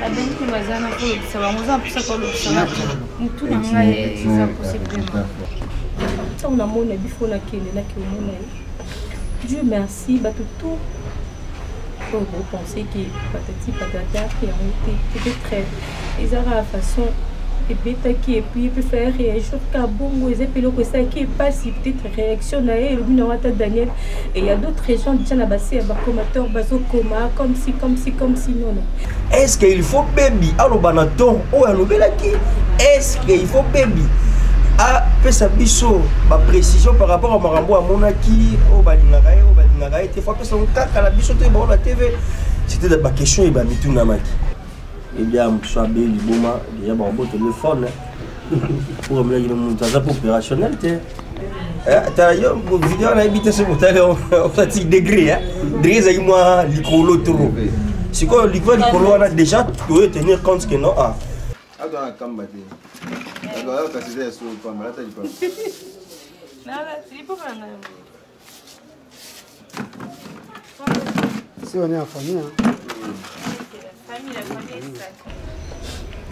Babengi baza na kolobisa bango, oza mposa kolobisa motu na ngai eza possible. Ntango namona bifo nakende nakeomona ye, Dieu merci, bato tout oyo bopense ke patati patata, yango te. Peut-être eza kaka façon ebetaki, et puis epe fallait réagir ka bongo. Eza mpe eloko esalaki epasi, peut-être réaction na ye elobi nango ata Daniel, et il y a d'autres gens déjà na base ya bacommentaire bazokoma comme si, comme si, comme si. Non, non. Est ce que il faut Baby aloba na ton oyo alobelaki? Est ce que il faut Baby apesa biso baprécision par rapport a makambo amonaki, oyo balingaka ye, oyo balingaka ye te? Faut apesa ngo kaka na biso te, bango na TV? C'était baquestion oyo bamitunamaki. Ebia mosusu abe liboma déjà, bakobotole phone pour amelaki na moto aza mpe opérationnel te. Tala yo video, nayebi te soki otali, osati degré degré ezalaki mwa likolo trop. Sikoyo likolo likolo wana déjà toyo tenir compte que non, ah. Aza na kamba te, bato kasi eza ya solo pamba, lata lipapa. Si on est en famille, hein.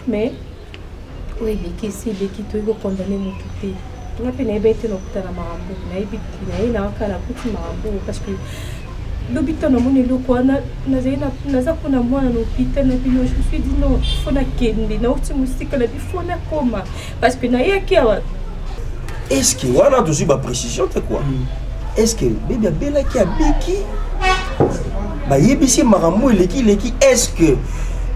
Mais oyo eleki esi eleki, toyei kokondane motu te. Nga mpe nayebi ete nakutana makambo, nayebi naye nakaka nakuti makambo, parce que lobi ntango namoni eloko wana, nazali naza mpona mwana na hôpital na bino, je me suis dit non, faut nakende, nauti mosika na bi, faut nakoma, parce que nayaki awa. Est ce que wana tozwi baprécision te quoi? Est ce que Baby abelaki, abiki, bayebisi makambo eleki eleki? Est ce que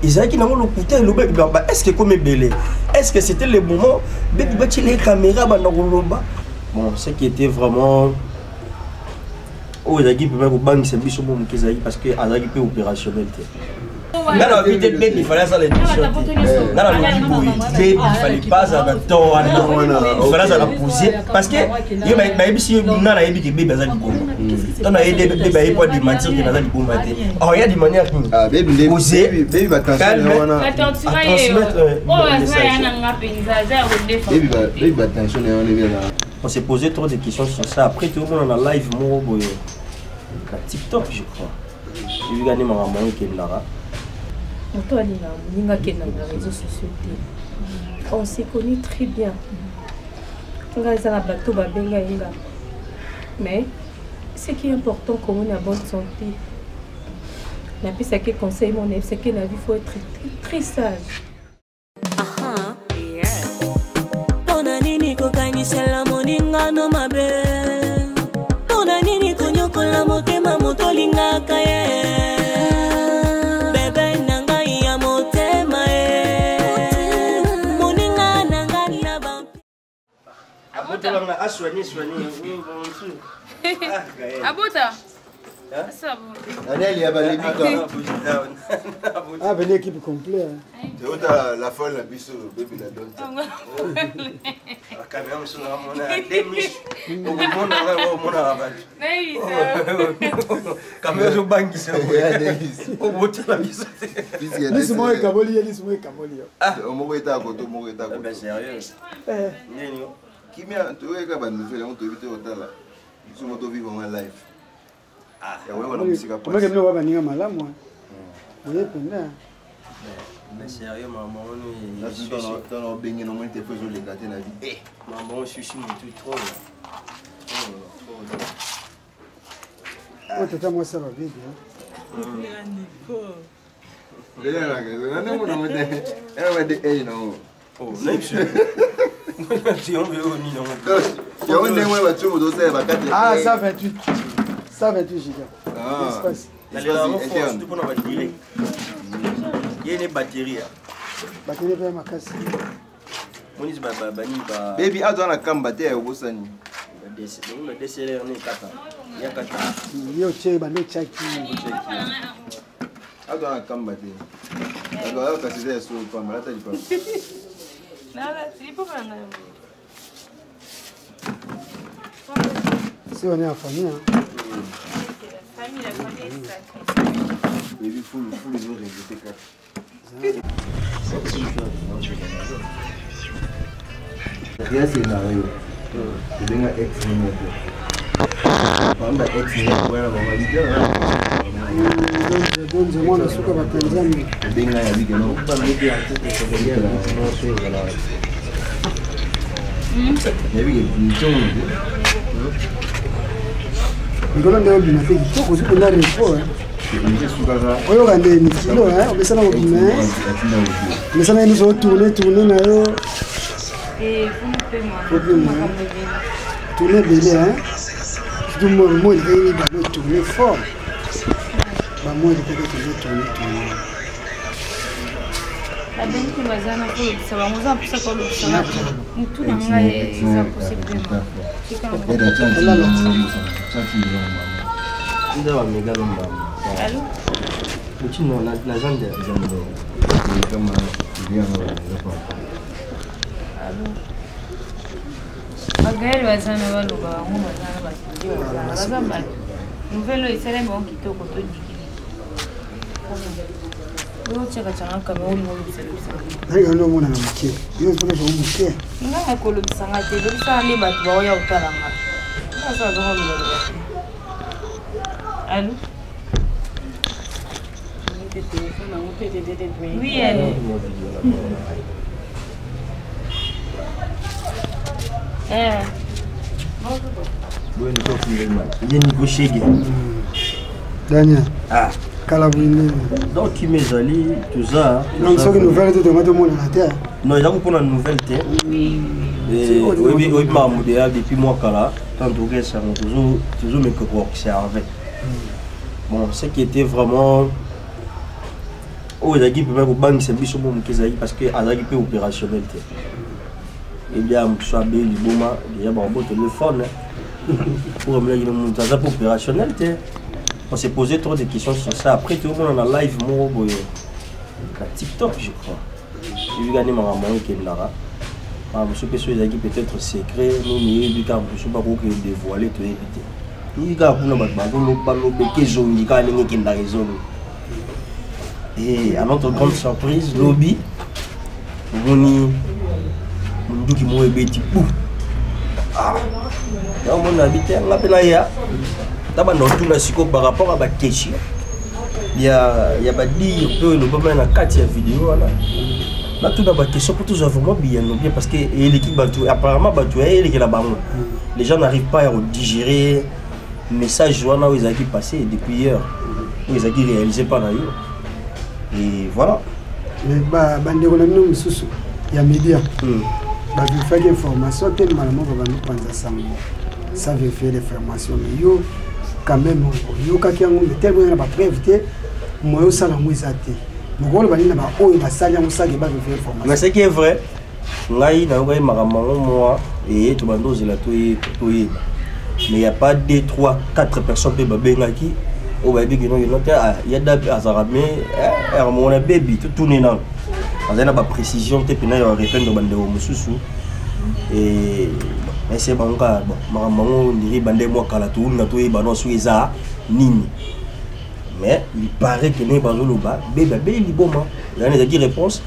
ezalaki nango lokuta elobi? Est ce que ekomi ebele? Est ce que c'était le moment Baby batiela ye caméra, banda koloba? Bon, ce qui était vraiment oyo ezalaki mpenza kobangisa biso mo moke ezalaki parce que azalaki mpe opérationnel te. Nga na babi te Baby fallait asala émission te. Nga na lobi boye, Baby fallait pas azala na temps wana, fallait azala posé, parce que ye bayebisi ye. Nga nayebi ke Baby aza liboma. Ntango naye Baby aye po adémentir ke naza liboma te, or ya de manière nini posé, calme, à transmettre message. Baby batension na wana ebelaka. On s'est posé trop de questions sur ça. Après tout le monde en a live moko boye na TikTok, je crois, ebika nde makambo yango ekendaka. Moto alingaka moninga akendaka na réseaux sociaux te. On s'est connu très bien. Nga eza na bato babenga ye nga, mais ce qui est important, komona bonne santé. Napesaki conseil mo, nayebisaki na vie faut être très, très sage. Mpona nini kokanisela moningano mabe? Mpona nini konyokola motema moto olingaka ye? Bebe na ngai ya motema ye, moninga na ngai na ba Abotolanga asoigne soigne. Abota. Daniel ya balebika. Ah, venez, équipe complète, hein. Toyota la folle na biso, Baby la donne. Kamera mosusu nakamona demish, okomona ngai, omonaka bato, kamera ezobangisa, obotela biso te. Lisi moko ekaboli ye, lisi moko ekaboli yo. Moko etaka koto, moko etaka koto. Sérieux, nini? Kimia, toyoka banouvelle yango, toyebi te kotala biso mo tovivre ngo live ya koyoka na mosika. Komeke bino ba baninga malamu oye mpenza. Mais sérieux, maman, tala obenge na moni te po ezoleka te na vie. Maman, susi motu trop trop trop. Oyo tata mwasi ya babebi. Yango ndenge wana batie moto osala bakate. Ah, 128, 128 giga espace. Mpona badirect ye ne batterie. Batterie mpe ya makasi. Monisi banini? Baby aza na kamba te ya obosani. Ba DSLR ne kata ya kata. Ye otie bande otiaki. Aza na kamba te, bato baza kasi eza ya solo pamba, lata lipapa. Si on est en famille, hein. Baby fulu fulu ezorevete kaka. Rien, scénario ebenga ex moko. Donze mwana suka batanzania. Likolo nde obima te kitoko, ozwi mpenza repos. Oyoka nde mikilo omesana kobima, omesana ye nyonso otourne tourne na yo, obima tourne ebele, surtout moi elekaki mibale otourne fort, bamoi elekaki tourne tourne tourne. Babengiki baza na kolobisa bango, oza mposa kolobisa nga motu na ngai eza possible. Bagaele baza na baloba bango baza na bakindi baza bato nouvelle oyo esalemi bango kitoko to dikili Nalinga nde omonana moke, yo mpona ozala moke. Nga nakolobisa nga te, lobisaka nde bato baoya kotala nga. Nga azonga lobaloba te. Allo? Oui, allo. Eh. Ye Nico Shege. Daniel. Ah. Kala boye nini? Donc kimi ezali toza. Donc soki nouvelle te, tonga tomonana te. Non, eza mpona nouvelle te. Oyebi makambo deya depuis mwa kala, tant tokesango tozomeka koobserve. Bon, ce qui était vraiment oyo ezalaki mpenza kobangisa biso mo moke ezalaki parce que azalaki mpe opérationnel te. Ebia mosusu abe liboma déjà bakobotole phone pour amelaki na moto aza mpe opérationnel te. On s'est posé trop de questions sur ça. Après toomona na live moko boye na TikTok, je crois, ebika nde makambo yango ekendaka. Makambo mosusu mpe so ezalaki peut-être secret nini, oyebi kaka, mosusu bakoki dévoile, toyebi te. Toyoki kaka kuna bato bazolobaloba ezongi kaka ndenge ekendaka ezongi. Et à notre grande surprise, lobi omoni monduki moko ebeti bu yango moni nabi te. Nga mpe naya na banda otuna sikoyo par rapport à baquestion ya badire mpe oyo elobama na kati ya video wana. Natuna baquestion mpo tozwa vraiment biyano bien, parce que eleki bato, apparemment bato ya elekela bango, les gens n'arrivent pas à digérer message wana oyo ezalaki passé depuis hier, oyo ezalaki réalisé par na yo, et voilà. Mais bandeko na bino mosusu ya média bavérifiaki information te, mbala moko babandi kopanza sango sans vérifier l'information. Mais yo quand même oyokaki yango, mais tellement na bapreuve te, moyo osala yango eza te. Mokolo nini na baoyo basali yango saki bavérifier information? Mais ce qui est vrai, ngai nayokaki makambo yango mwa eye tobanda ozela toyeba, mais y a pas deux, trois, quatre personnes mpe babengaki oyo bayebi kino kino te. Ya da azalaka me moko na bebi totune nano, azali na baprécision te mpena ya répondre bandeko mosusu. Ese bango kaka bon, makambo yango ndiri bande mwa kala, tolinga toyeba no soki eza nini. Mais il paraît que ndenge bazoloba bebe abeli liboma, yani ezalaki réponse.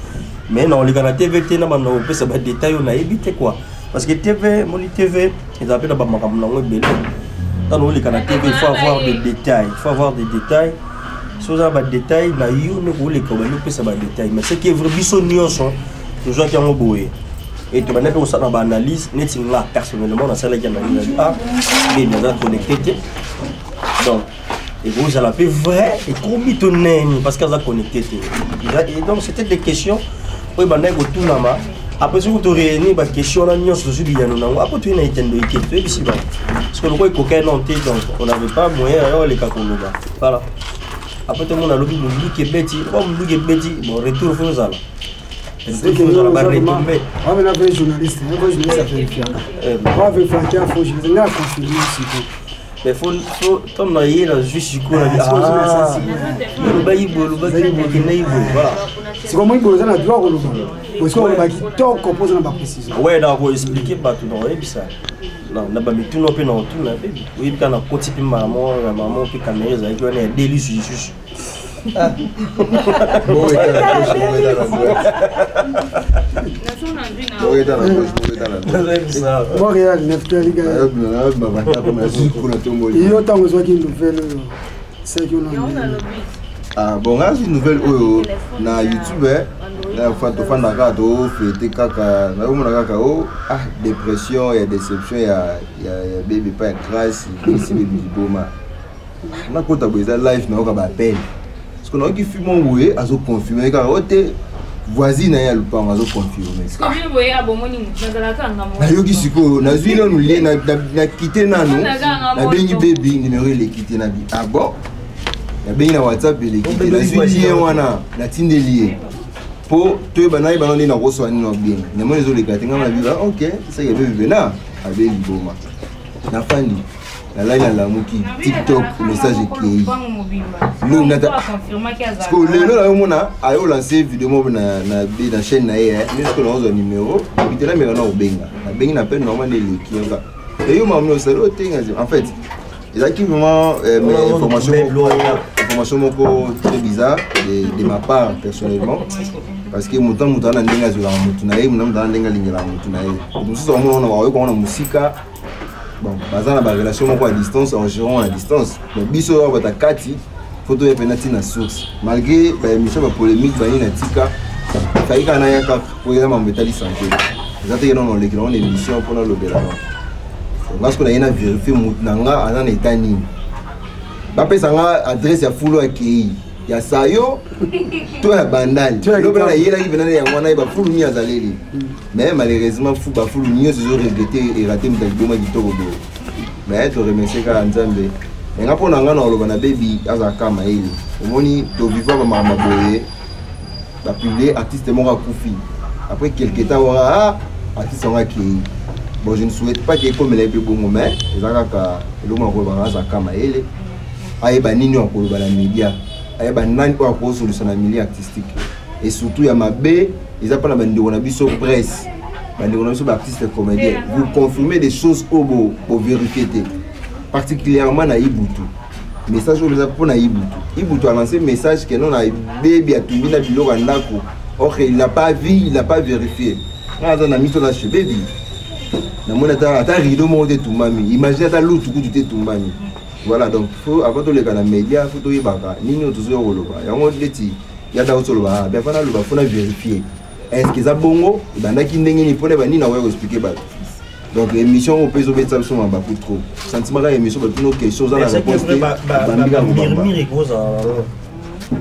Mais na oleka na TV te na banda kopesa badetail oyo nayebi te quoi, parce que TV moni TV ezala mpe na bamakambo nango ebele. Ntango oleka na TV, il faut avoir des détails, il faut avoir des détails. So oza na badetail na yo nde koleka obandi kopesa badetail. Mais ce qui est vrai, biso nyonso tozwaki yango boye et tobandi mpe kosala na baanalyse. Neti nga personnellement nasalaki analyse, ah, bebe aza connecté te, donc ekozala mpe vrai ekomi to neni parce que aza connecté te. Et donc c'était des questions oyo ebandaki kotunama. Après soki toréunir baquestion wana nyonso, tozwi biyano nango. Après toye na etendo eke toyebisi bango parce que lokola ekokai non te, donc on n'avait pas moyen ya oleka koloba. Voilà, après tomona alobi monduki ebeti ba monduki ebeti. Bon, retour faut ozala, ozala baretombe. Wamena vrai journaliste, un vrai journaliste avérifiaka, avérifiaka te, afaux journaliste nga aconfirme sikoyo. Mais faut ntango na ye nazwi sikoyo, olobaki boye, olobaki okende boye, voilà. Sikoyo moi boye oza na droit koloba boye, oloba kitoko mpo oza na baprécision. Ouais, na koexplike bato, na koyebisa na bamituna mpe na kotuna bebi. Oyebi kaka nakoti mpe mama na mama mpe caméra ezalaki wana ya delisu lisusu. Montréal Neftali yo ntango ozwaki nouvelle oyo seki ona. Ah, bon, nga azwi nouvelle oyo na YouTube, eh, tofanda kaka, tofete kaka, naomona kaka o ah dépression ya déception ya bebe pa ya Grâce, esi bebi liboma. Nakota boye, eza live, nayoka baappel parce que nayoki fi mo boye azoconfirme kaka o te, voisine na ye ya lupango azoconfirme. Nayoki sikoyo, nazwi nanu lie, nakite nanu, nabengi bebi, numero eleki te. Nabi ah bon, nabengi na WhatsApp, eleki te. Nazwi lien wana, natindeli ye mpo toyeba, nayeba nano nde nakoswa nini bien. Namoni ezoleka te. Ngai nabi ok, seke bebi pena abe liboma. Nafandi, nalali, nalamuki, TikTok message ekei. Siko lelo nayomona ayo lance video moko na chaîne na ye. Nde siko naozwa numero ebite, nameka na kobenga, nabengi na peine, normal nde eleki yanga eyo mamino osali otenga. En fait ezalaki vraiment information moko très bizarre de ma part personnellement, parce que moto na moto aza na ndenge azwelaka motu na ye, moto na moto aza na ndenge alingelaka motu na ye. Moto mosusu amona bakoyoka ngo na mosika. Bon, baza na barelation moko à distance, en gérant à distance, mais biso oyo bata kati, faut toya mpena ntina source. Malgré baémission, bapolémique bani na tika kai kaka naya kaka po eza mambo etali santé, eza teke nano olekela ngo na émission mpona olobela ngo. Nga siko naye na vérifie motu na nga aza na eta nini, bapesa nga adresse ya fulu akei ya sayo to ya Bandali. Lobi nayelaki mpena yango wana, yeba fulu nini azaleli. Mais malheureusement fu bafulu nyonso ezoregrete erate moto aliboma kitoko boye. Mais toremercie kaka Nzambe. Nga mpo na nga na koloba na bebi, azalaka mayele. Omoni, toviva bamakambo boye, bapublie artiste moko akufi, après quelque temps waka ah, artiste yango akei. Bon, je ne souhaite pas ke ekomela ye mpe bongo, mais eza kaka eloko na kolobaka, azalaka mayele, ayeba nini oyo akoloba na média, ayeba nani oyo akosolisa na milieu artistique. Et surtout ya mabe eza mpa na bandeko na biso presse, bandeko na biso baartiste comédien, vous confirmez des choses oyo bovérifie te, particulièrement na Ibutu. Message oyo eza mpo na Ibutu. Ibutu a lancé message ke non, na bebi atumbi na biloko ya ndako, or il n'a pas vu, il n'a pas vérifié. Nga aza na miso na chez bebi, namoni ata rideau moko te etumbami, imagine ata lutu kutu te etumbami. Voilà, donc faut avant toleka na média, faut toyebaka nini oyo tozoya koloba. Yango neti ya da osoloba be, avant naloba, faut na vérifier est ce que eza bongo, ebandaki ndenge nini, mpona banini nakoya koexpliquer bato. Donc émission oyo mpe ezobetisa biso mabaku trop, sentiment kaka émission, batuna question, oza na réponse te, bambi kaka kobamba. Murmure ekozala nango,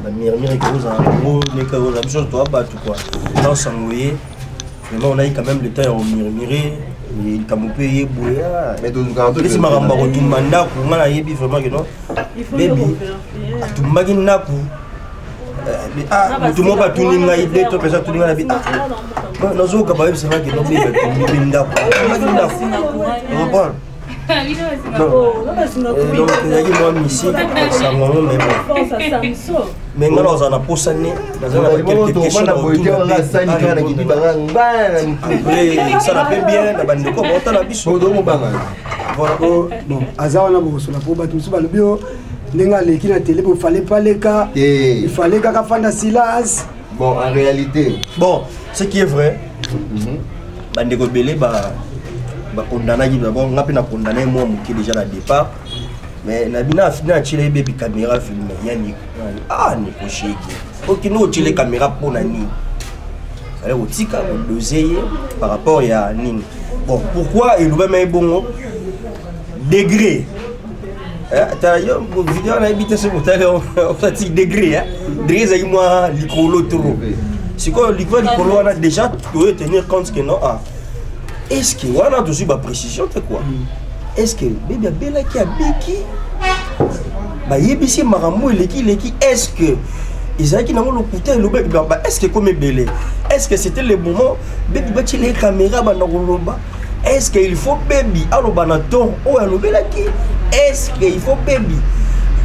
bamurmure ekozala nango ndenge kozala biso toa bato quoi. Ntango sango ye, vraiment on a eu quand même le temps ya komurmure likambo mpe ye boye Mais tozalaka esi makambo ya kotumba ndako. Nga nayebi vraiment ke non, bebi atumbaki ndako. Motu moko atuni ngai de to mpenza atuni ngai na bi ah, nazoyoka bayebisanga ke non, bebi atumbi mpe ndako, atumbaki ndako, comprendre. Donc ezalaki mwa musique sango yango, mais bon, mais nga nazala na posa ne naza na quelques questions esala mpe bien na bandeko baotala biso. Bon, aza wana bokosola po bato mosusu balobi o ndenge aleki na tele, bofale paleka, il fallait kaka fanda silence. Bon, en réalité, bon, ce qui est vrai, bandeko ebele bakondanaki d'abord, nga mpe nakondana ye mwa moke déjà na départ, mais na bino na atiela ye bebi caméra filme ya ah Niko Shege, okende otiele caméra mpo na nini? Ale kotika kodose ye par rapport ya nini? Bon, pourquoi elobami ye bongo degré? Tala yo video, nayebi te soki otali, osati degré, degré ezalaki mwa likolo trop. Sikoyo likolo likolo wana déjà toyo tenir compte que non, ah, est ce que wana tozwi baprécision te quoi? Est ce que bebi abelaki, abiki, bayebisi makambo eleki eleki, est ce que ezalaki nango lokuta elobaki? Est ce que ekomi ebele? Est ce que c'était le moment bebi batiela ye caméra banda koloba? Est ce que il faut bebi aloba na ton oyo alobelaki? Est ce que il faut bebi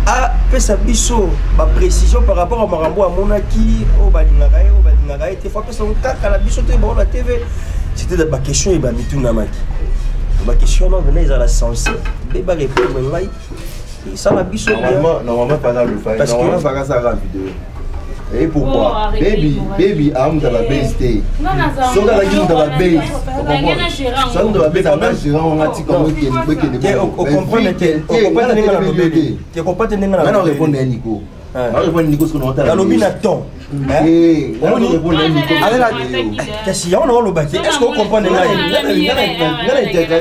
apesa biso baprécision par rapport a makambo amonaki, oyo balingaka ye, oyo balingaka ye te, faut apesa ngo kaka na biso te bango na TV? C'était baquestion oyo bamitunamaki. Baquestion wana vena ezala censé mpe barépondre ngai, esala biso bien. Normalement, pas le faire. Normalement, ça sera vidéo. Et pourquoi Baby, baby, amuta ba base te. Soki azalaki moto ya ba base, soki moto ya ba base anga gérant wanga tika ngo ekende bo ekende. Te ocomprendre te, ocomprendre ndenge na lobeli. Te comprendre ndenge na Nga na répondre ya Nico. Na répondre Nico soki na otala. Nalobi na ton. Eh, nga na répondre ya Nico. Kasi yango na oloba te. Est-ce que ocomprendre ngai?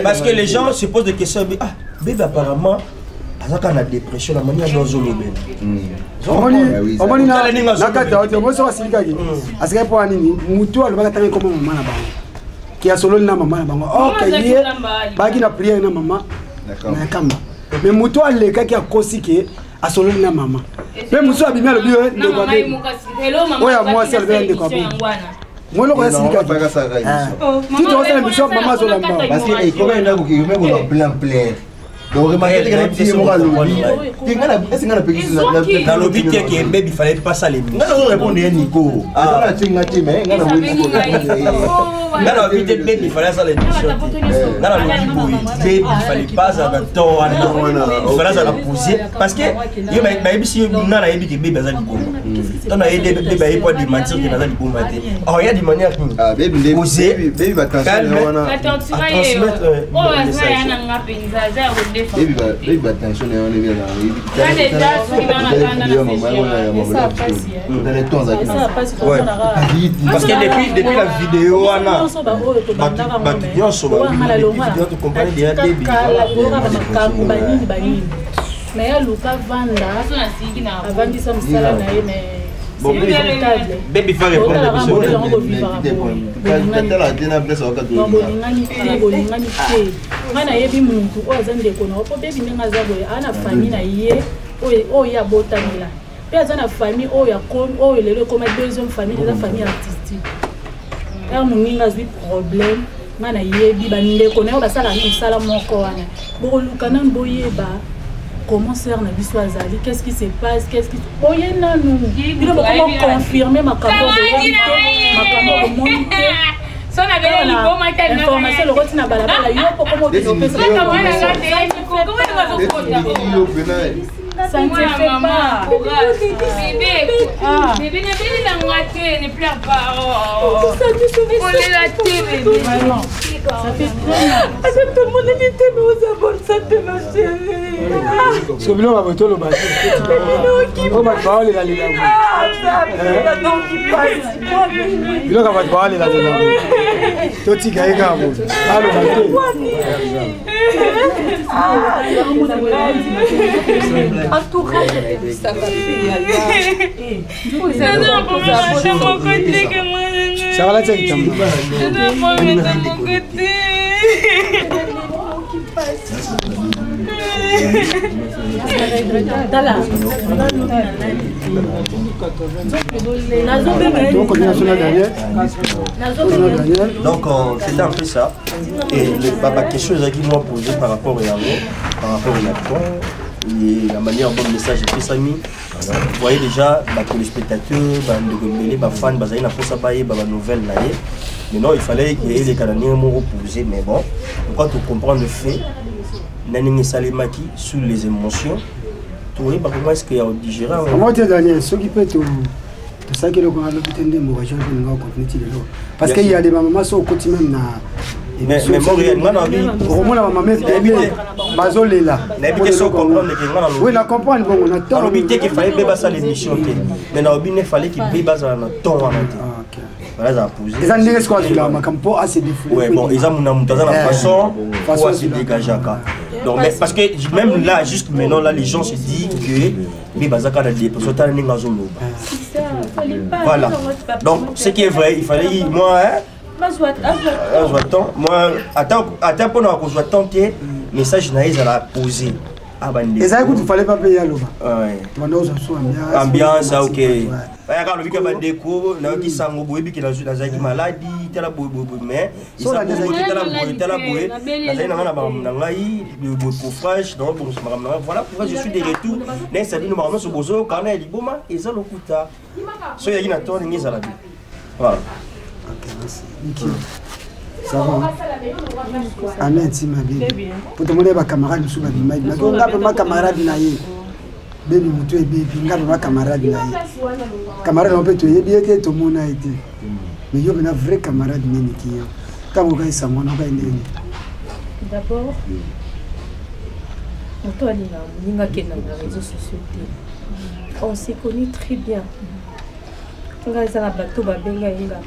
Parce que les gens se posent des questions ah bébé apparemment aza kaka na dépression na manière dont azolobela. Omoni na kati ya ote soki asilikaki, asikaki mpo ya nini? Mutu alobaka ntango ekoma mama na bango ke asololi na mama na bango, ok, ye baki na priere na mama na kamba, mais mutu alekaki akosi ke asololi na mama, mpe mosusu abimi alobi ndeko abebi oyo ya mwasi alobi ya ndeko abebi moi eloko yasilikaki ti tokosala émission, mama azolamba. Parce que ekoma ndako ekoma kozwa plein plein. Donc remarquez que na moko alobi te nga na ese nga na pekisi nalobi te ke baby fallait pas ça l'émission. Nga nazo répondre ye Nico, ata na tie nga te, mais nga na nga nalobi te baby fallait asala émission te. Nga nalobi boye, baby fallait pas azala na temps wana, il fallait azala posé, parce que ye bayebisi ye, nga nayebi ke baby aza liboma. Ntango naye baby aye po adémentir ke naza liboma te, or ya de manière nini posé, baby batension wana à transmettre le message. Baby batension na wana Ouais. Parce que depuis la vidéo wana, bato nyonso depuis vidéo tokomprendre déjà baby. Makambo banini banini mais aluka vanda, avandisa mosala na ye, mais Bon, baby fa répondre biso. Bolingani te, bolingani te. Ngai nayebi muntu oyo aza ndeko na yo, mpo bebi ndenge aza boye, aa na famille na ye oyo ye abotamela, mpe aza na famille oyo oyo lelo ekoma deuxième famille, eza famille artistique. Ere moninga azwi problème, ngai nayebi bandeko na yo basalaka mosala moko wana, bokoluka nanu boyeba comment sœur na biso azali, qu'est-ce qui se passe, qu'est-ce qui boye nanu. Bino bokoma confirmer makambo boyebi te, makambo bomoni te, information lokoti na balabala, yo mpo koma okende opesa, ça ne se fait pas. Bébé, bébé, nabeli nanga te, ne pleure pas. Kolela te, bébé. Ça fait très mal. Tout le monde dit te, mais oza bonne santé, ma chérie. So biloko baboye toloba te, oyo bato baolelalela, biloko ya bato baolelalela, totika ye kaka boye, aloba te. En tout cas, ça va. Sakala tia kitamba. Tala. Continuation na Daniel. Daniel. Donc c'était un peu ça. Et la question ezalaki moi posée par rapport à yango, par rapport à ton et la manière dont le message epesami. Vous voyez déjà batéléspectateur, bandeko ebele, bafan bazali na mposa bayeba banouvelle na ye. Maintenant il fallait eleka na ndenge moko posé, mais bon, pourquoi to comprendre le fait na ndenge esalemaki sous les émotions, toyeba comment est ce que ya kodigérer yango. Yango te Daniel, soki mpe tosalaki eloko nga alobi te nde morajon mpe ninga ocontinue ti lelo, parce que ya de bamama so okoti même na Mais nga na bi okomona bamama ebele bazolela. Nayebi te so comprendre ke nga nalobi. Oui, na comprendre bongo na temps. Nalobi te ke fallait mpe basala émission te, mais nalobi ne fallait ke mpe bazala na temps wana te, voilà, ezala posé. Eza ndenge sikoyo azwelaka makambo mpo ase défoule. Ouais, bon, eza muna moto aza na façon Façon po ase dégageaka. Donc, mais parce que même là, juste maintenant là, les gens se disent que mais baza kaka na dépression, tala ndenge azoloba. Voilà. Donc ce qui est vrai, il fallait moi, hein, azwa temps, moi ata ata mpona kozwa temps te, message na ye ezala posé abandeko. Ezali kutu fallait pas mpe ye aloba. Tobanda kozwa so ambiance. Ambiance, ah, ok, bayaka alobi ka bandeko, nayoki sango boyebi ke nazalaki maladi, tala boye boye boye, mais eza bongo te, tala boye, tala boye, nazali na ngai na makambo na ngai boye, coffrage naobongisa makambo na ngai. Voilà pourquoi je suis de retour. Nayesa bino makambo nyonso bozoyoka wana ya liboma eza lokuta. Soki ezalaki na to ndenge ezala bien, voilà. Ok, merci. Niki. Ça va? Amen, ntima bibi. Po tomoni bacamarade mosusu babima bimaki, nga mpe ma camarade na ye. Bebi motu ebebi nga papa camarade na ye camarade yango mpe toyebi ye te tomona ye te mais yo mpena vrai camarade nini ki yo ntango okai sango wana okai ndenge d'abord moto alinga moninga akenda na réseau sociaux te on s'est connu très bien nga eza na bato babenga ye nga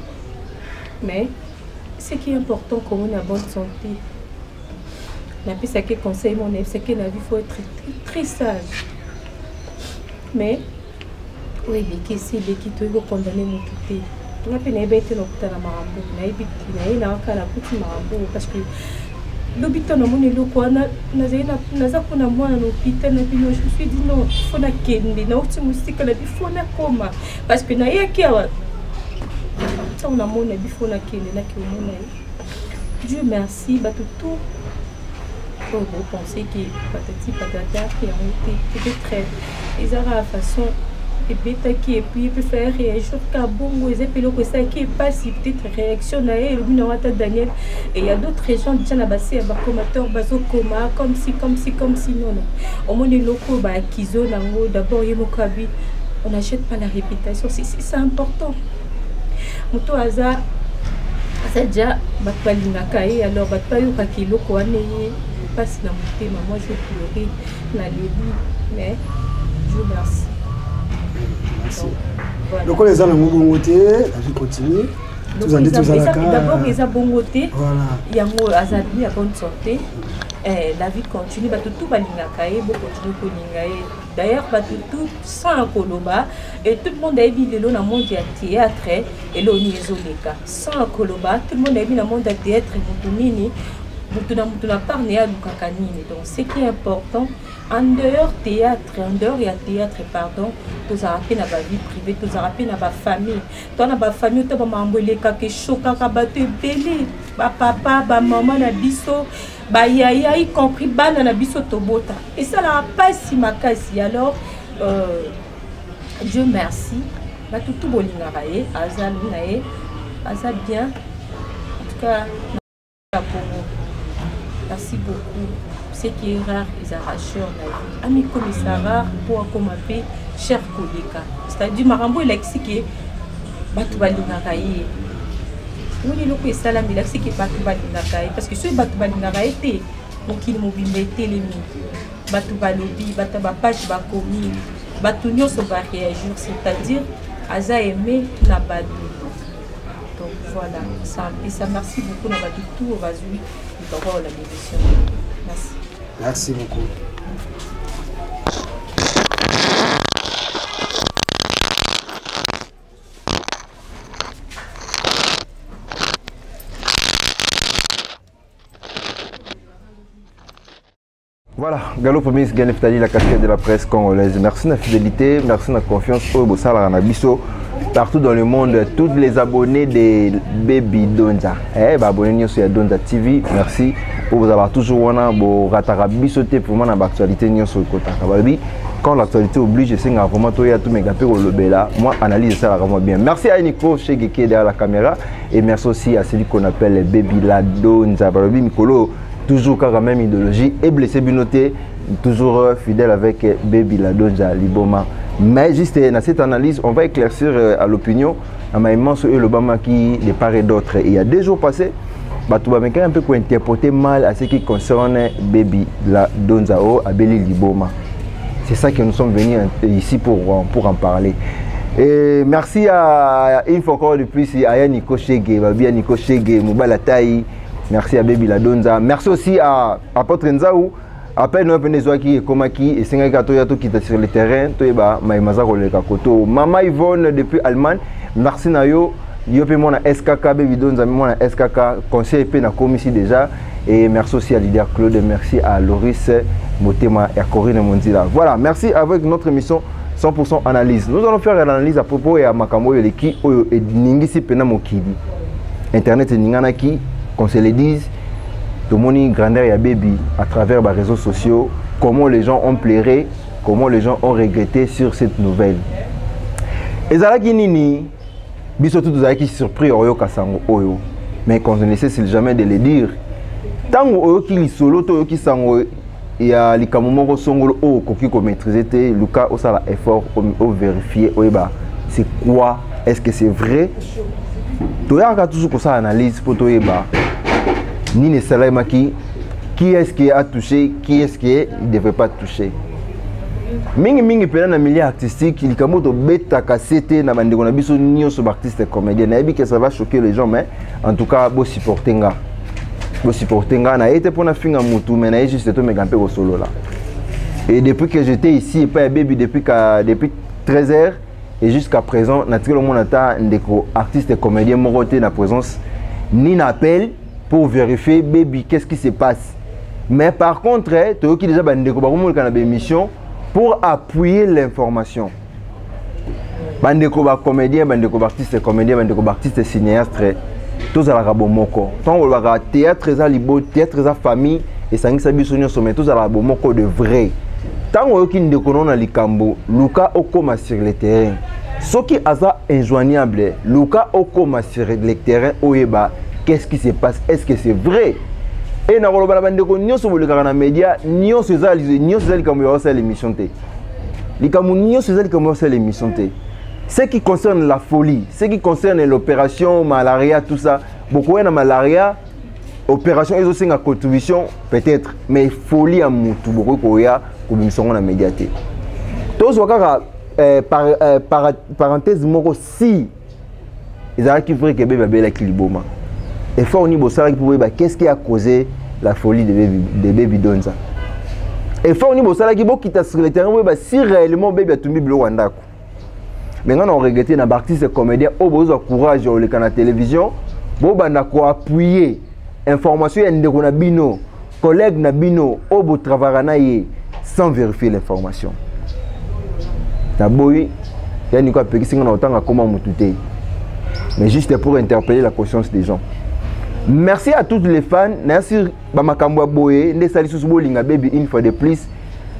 mais ce qui est important komona bonne santé napesaki conseil mo nayebisaki na vie faut être très, très sage mais oyo eleki esi eleki toyei kokondane motu te nga mpe nayebi ete nakutana makambo nayebi te naye nakaka nakuti makambo parce que lobi ntango namoni eloko wana nazali naza mpona mwana na hôpital na bino je me suis dit non fo nakende nauti mosika na bi fo nakoma parce que nayaki awa ntango namoni na bi fo nakende nake omona ye Dieu merci bato tout oyo bopense ke patati patata yango te peut-être eza kaka façon ebetaki epuis epe fallait réagir ka bongo eza mpe eloko esalaki epasi peut-être réaction na ye elobi nango ata daniel et ya d'autres gens déjà na base ya bacomateur bazokoma comme si comme si comme si nono omoni eloko oyo baakizo nango d'abord ye moko abi on n'achète pas la réputation c'est important moto aza aza deja bato balingaka ye alors bato bayokaka eloko wana ye mpasi na motema moi je pleure na lebi mais je merci lokola eza nango bongo te la vie continue tozali tozalaka d'abord eza bongo te yango azali ya bonne santé eh, la vie continue bato tu balingaka ye bokontinue kolinga ye D'ailleurs bato tout sans koloba et tout le monde ayebi lelo na monde ya théâtre eloo nini ezoleka sans koloba tout le monde ayebi na monde ya théâtre motu nini motu na motu na part na ye alukaka nini donc ce qui est important en dehors théâtre en dehors ya théâtre pardon tozalaka mpe na bavie privée tozalaka mpe na bafamille to na bafamille to bamakambo elekaka eshokaka bato ebele bapapa bamama na biso ba yaya y compris bana na biso tobota esalaka mpasi makasi alors euh, dieu merci bato tu bolingaka ye aza na ye aza bien en tout cas na congo merci beaucoup ce qui est rare ezalaka cher na vie amikomisa rare mpo akoma mpe cher koleka c'est-à-dire makambo elakisi ke bato balingaka ye omoni eloko esalami elakisi ke bato balingaka ye parce que soki bato balingaka ye te mokili mobimba etelemi bato balobi bato ya bapage bakomi bato nyonso baréagir c'est-à-dire aza aimé na bato donc voilà ça mpesa merci beaucoup na bato tout oyo bazwi libakola la émission merci merci beaucoup. Voilà, Gallo Premier, Gagne la casquette de la presse congolaise. Merci de la fidélité, merci de la confiance au Bosala Nabiso. Partout dans le monde, tous les abonnés de Baby Donza. Eh, bah, abonnés sur Donza TV, merci pour vous avoir toujours wana bo ratara biso te pour moi na actualité nyonso ekotaka. Balobi quand l'actualité oblige esenga vraiment toya tout mega pe kolobela moi analyse ça vraiment bien. Merci à Nico Chege qui est derrière la caméra et merci aussi à celui qu'on appelle Baby La Donza. Balobi mikolo toujours kaka même idéologie et blessé binoté toujours euh, fidèle avec euh, Baby La Donza Liboma. Mais juste euh, dans cette analyse, on va éclaircir à l'opinion à ma immense l'Obama qui de part et d'autre. Il y a deux jours passés, bato bamekaki un peu kointerpréter mal à ce qui concerne Baby La Donzao Abeli Liboma. C'est ça que nous sommes venus ici pour, pour en parler. Et merci à une fois encore de plus à Yannick Chege, Babi Yannick Chege, Mobala Taï. Merci à Baby La Donza. Merci aussi à Apôtre Nzaou. Appel no pene zwaki ekomaki esengaki atoya tokita sur le terrain toyeba mayema aza koleka koto. Mama Yvonne depuis Allemagne, merci na yo. Yo pe mwana SKK Baby Donza mwana SKK conseil pe na komisi déjà et merci aussi à leader Claude, merci à Loris Motema et à Corinne Mondila. Voilà, merci avec notre émission 100% analyse. Nous allons faire l'analyse à propos ya makambo oyo eleki oyo eningisi pena mokili. Internet eninganaki, qu'on se le dise, tomoni grandeur ya baby à travers les réseaux sociaux, comment les gens ont pleuré, comment les gens ont regretté sur cette nouvelle. Ezalaki nini biso tout tozalaki surpris oyoka sango oyo mais qu'on ne cesse jamais de le dire ntango oyoki lisolo to oyoki sango Ya likambo moko songolo oyo okoki komaîtrise te, luka osala effort, ovérifie, oyeba c'est quoi, est ce que c'est vrai. Toyaka toujours kosala analyse mpo toyeba nini esalemaki, qui est ce qui a touché, qui est ce qui ne devait pas toucher. Mingimingi mpena na milieu artistique, likambo tobetaka se te na bandeko na biso nyonso baartiste comédien. Nayebi ke ça va choquer les gens, mais en tout cas bosupporte nga, bosupporte nga. Naye te mpona finga mutu, mais naye juste tomeka mpe kosolola. Et depuis que j'étais ici epai ya Bebi, depuis 13 heures et jusqu'à présent, natikeli omona ata ndeko artiste comédien moko te na présence ni na appel pour vérifier: Baby, qu'est-ce qui se passe? Mais par contre, toyoki déjà bandeko bakomoleka na baémission pour appuyer l'information. Bandeko bacomédien, bandeko baartiste comédien, bandeko baartiste cinéaste, tozalaka bomoko. Ntango bolobaka théâtre eza libo, théâtre eza famille, esangisa biso nyonso, mais tozalaka bomoko de vrai. Ntango oyoki ndeko no na likambo, luka okóma sur le terrain. Soki aza injoignable, luka okóma sur le terrain, oyeba qu'est-ce qui se passe, est-ce que c'est vrai. E nakoloba na bandeko nyonso bolekaka na média, nyonso eza, nyonso eza likambo ya osala émission te. Likambo nyonso eza likambo ya osala émission te. Ce qui concerne la folie, ce qui concerne l'opération malaria, tout ça, bokoya na malaria, opération ezosenga contribution peut-être, mais folie ya mutu, bokoki koya kobimisa yango na média te. Tozwa kaka parenthèse moko: si ezalaki vrai ke Bebi abelaki liboma, effort nini bosalaki mpo boyeba qu'est-ce qui a causé la folie de Baby Donza? Effort nini bosalaki bokita sur le terrain, boyeba si réellement Baby atumbi biloko ya ndako? Mais ngai na oregrete na baartiste comédien oyo bozwa courage ya koleka na télévision, bobanda koappuyer information ya ndeko na bino, collègue na bino oyo botravaillaka na ye, sans vérifier l'information. Naboyi ya niko apekisi nga na kotanga koma motu te, mais juste pour interpeller la conscience des gens. Merci à toutes les fans. Nayasi bamakambo ya boye nde esali susu bolinga Bebi une fois de plus.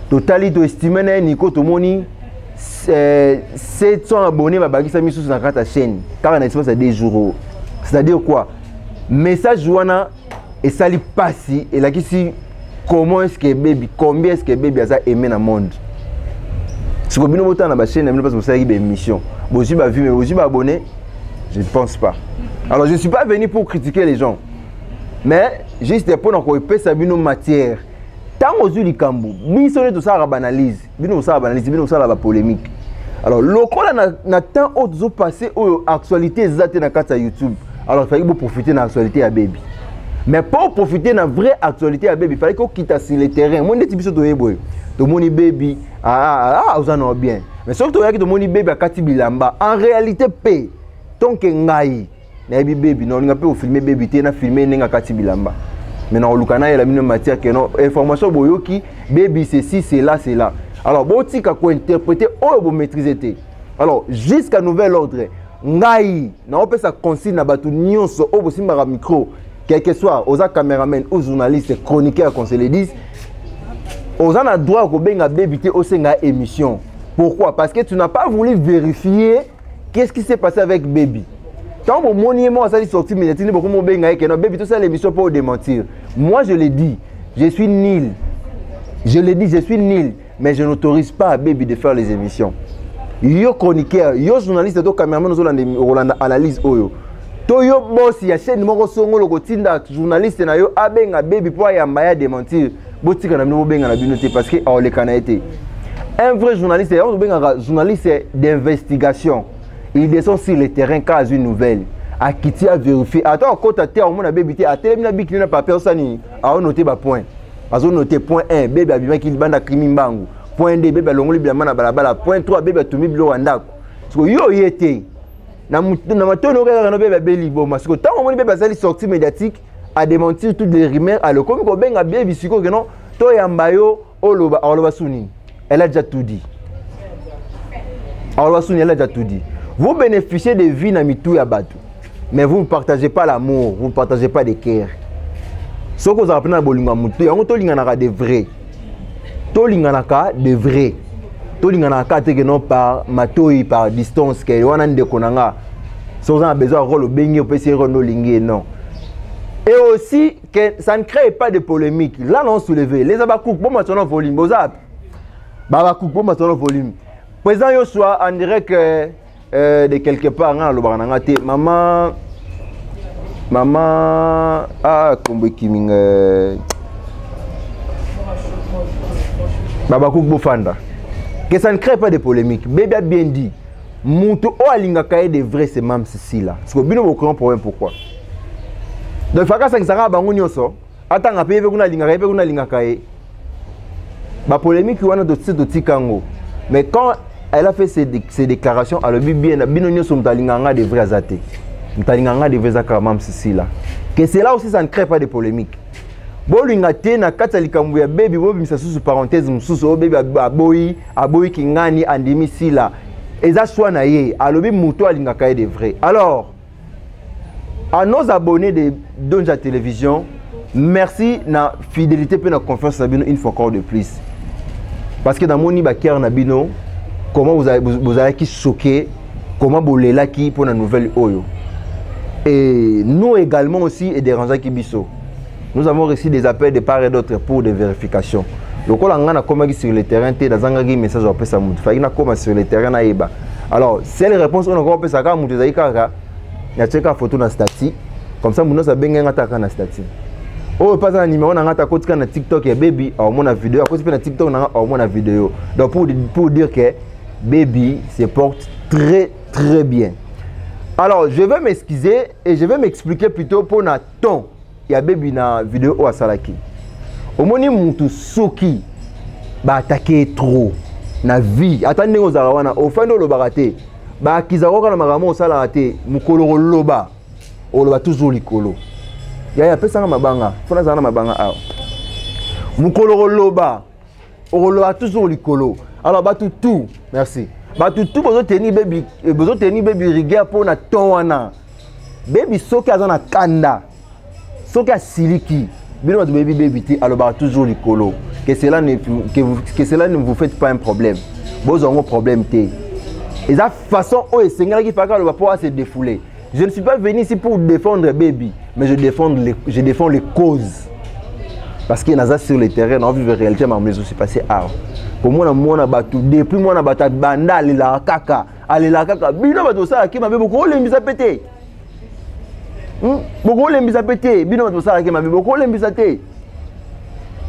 Totali, toestime na ye niko, tomoni 700 abonnés babakisa misusu na kati ya chaîne kaka na espace ya 2 jours. C'est-à-dire quoi? Message wana esali pasi, elakisi comment est-ce que Baby, combien est-ce que Baby aza aimé na monde. Siko bino botala na bachaîne na bino, mpasi bosalaki baémission, bozwi bavues, mais bozwi baabonné, je ne pense pas. Alors je ne suis pas venu pour critiquer les gens, mais juste mpona kopesa bino matière. Ntango ozwi likambo, biso nde tosalaka baanalyse, bino kosala baanalyse, bino kosala bapolémique. Alors lokola na temps oyo tozopasse, oyo actualité eza te na kati ya YouTube, alors fallait boprofiter na actualité ya Bebi. Mais pour profiter na vraie actualité ya Bebi, fallait kokita sur le terrain. Mo ndeti biso toyebi oyo tomoni Bebi, ah, ah, oza na bien, mais soki toyaki tomoni Bebi akati bilamba, en réalité mpe tonke ngai nayebi Bebi, naolinga mpe ofilme Bebi te, na filme ndenge akati bilamba, mais nakoluka nayela bino matière ke non, information boyoki Bebi ceci, cela, cela. Alors botika kointerpréter oyo bomaîtrise te. Alors jusqu'à nouvel ordre, ngai naopesa consigne na bato nyonso oyo bosimbaka micro, quel que soit oza caméraman ou journaliste, chroniqueur, conseiller 10, oza na droit ya kobenga Bebi te, osenga émission. Pourquoi? Parce que tu n'as pas voulu vérifier qu'est-ce qui s'est passé avec Baby. Ntango bomoni ye moko asali sortie médiatique, nde bokomi obenga ye ke non, Baby, tosala émission mpo odémentir. Moi je le dis, je suis nul, je le dis, je suis nul, mais je n'autorise pas à Baby de faire les émissions. Yo chroniqueur, yo journaliste to cameraman ozolanda, olanda analyse oyo, to yo bosi ya chaîne moko songolo kotinda journaliste na yo abenga Bebi mpo ayamba ya démentir, botika na bino, bobenga na bino te, parce que aoleka na ye te. Un vrai journaliste, yango tobengaka journaliste d'investigation, il descend sur le terrain. Quand azwi nouvelle, akiti, avérifie. Ata akota te, aomona Bebi te, atelemi na bikili na papier, osala nini? Aonote bapoint, azonote: point 1, Bebi abimaki libanda, krimi mbangu; point 2, Bebi alongoli bilamba na balabala; point 3, Bebi atumi biloko ya ndako. Siko yo ye te na matoi oyo kaka no Bebi abeli liboma. Siko ntango omoni Bebi asali sortie médiatique, adémentir toutes les rumeurs, alokomi kobenga Bebi sikoyo ke non, toyamba yo, oloba. Aloba su nini? Elle a déjà tout dit. Aloba su nini? Elle a déjà tout dit. Vous bénéficiez de vie na mitu ya bato, mais vous ne partagez pas l'amour, vous ne partagez pas de cœur. Soki ozalaka mpena na bolingo ya motu yango, tolinganaka de vrai, tolinganaka de vrai, tolinganaka te ke non, par matoi, par distance, ke wana ndeko na nga, soki oza na besoin ya role, obengi, opesi ye role, olingi ye. Non. Et aussi que ça ne crée pas de polémique. Là, on soulevé. Les abakouk, bon, maintenant, volume. Bozap. Babakouk, bon, maintenant, volume. Président Yoshua, on dirait que de quelque part, hein, le maman, maman, ah, kombo kiminga. Babakouk Bofanda. Que ça ne crée pas de polémique. Bébé a bien dit. Mutu o alingaka ye de vrai, c'est Mam Sisila. Parce que bino bokona problème pourquoi? Donc faka sangisaka bango nyonso, atanga pe ye kuna alingaka ye pe kuna alingaka ye. Ba polémique wana to totika yango. Mais quand elle a fait ses déclarations, alobi bien bino nyonso mutu alingaka nga de vrai aza te. Mutu alingaka nga de vrai ezaka Mam Sisila. Que c'est là aussi, ça ne crée pas de polémique. Bolinga te na kati ya likambo ya Bebi, bobimisa susu parenthèse mosusu oyo Bebi aboyi, aboyi kingani, andimi Sila. Eza choix na ye, alobi moto alingaka ye de vrai. Alors, à nos abonnés de Donja Télévision, merci na fidélité mpe na confiance na bino une fois encore de plus. Parce que namoni bakere na bino, comment bozalaki choqué, comment bolelaki mpo na nouvelle oyo. Et nous également aussi, edérangeaki biso. Nous avons reçu des appels de part et d'autre pour des vérifications. Lokola nga nakomaki sur le terrain te, nazangaki message apesa motu, faki nakoma sur le terrain nayeba. Alors, seule réponse oyo nakoma opesa kaka motu ezali kaka natie kaka photo na statut. Comme ça, motu nyonso abengi nga kaka na statut. Oyo mpe aza na numéro na nga, ata akoti kaka na TikTok ya Baby, aomona video, akoti mpe na TikTok na nga, aomona video. Donc pour dire que Baby se porte très très bien. Alors, je vais m'excuser et je vais m'expliquer plutôt pour na ton ya Baby na video oyo asalaki. Omoni mutu soki baattaquer trop na vie, ata ndenge ozalaka wana, ofandi olobaka te, baakizaka kaka na makambo osalaka te, mokolo koloba, oloba toujours likolo. Yaya, apesanga mabanga mpo nazala na mabanga awa. Mokolo koloba, okoloba toujours likolo. Alors bato tout, merci, bato tout bozoteni Bebi, bozoteni Bebi rigueur mpo na ton wana. Bebi soki aza na kanda, soki asiliki, bino bato boyebi Bebi te, alobaka toujours likolo. Que cela ne vous faites pas un problème, bozwa yango problème te. Eza façon oyo esengelaki faka aloba mpo ase défouler. Je ne suis pas venu ici pour défendre Baby, mais je défends les causes, parce que naza sur le terrain, na vivre réalité makambo ezo se passé awa. Komona mwana bato depuis mwana bato abanda, alelaka kaka, alelaka kaka. Bino bato osalaki mabe, bokolembisa mpe te. Bokolembisa mpe te. Bino bato bosalaki mabe, bokolembisa te.